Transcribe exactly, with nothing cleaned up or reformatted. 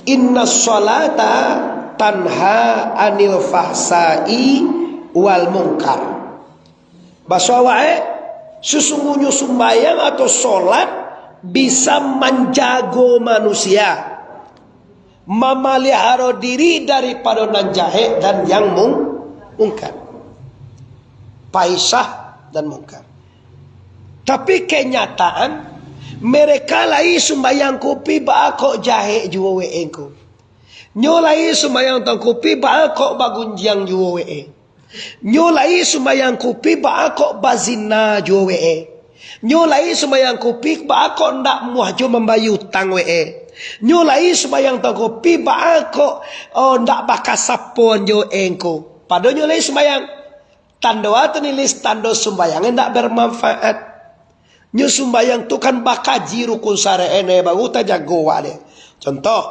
Inna sholata tanha anil fahsai wal mungkar. Baso awak, eh, sesungguhnyo sumbayang atau solat bisa manjago manusia, mamaliharo diri daripado nan jahek dan yang mung-, mungkar. Fahisah dan mungkar. Tapi kenyataan, mereka lai sumbayang kupi baa kok jahek juo we engko. Nyo lai sumbayang tang kupi baa kok bagunjiang juo we. Nyo lai sumbayang kupi baa kok bazina juo we. Nyo lai sumbayang kupi baa kok ndak muah jo mambayia utang we. Nyo lai sumbayang tang kupi baa kok, oh, ndak bakasapon jo engko. Padonyo lai sumbayang. Tando a tu nilis tando sumbayang indak bermanfaat. Nyo sumbayang tu kan bakaji rukun syariat, eh, baru tajago awak deh. Contoh,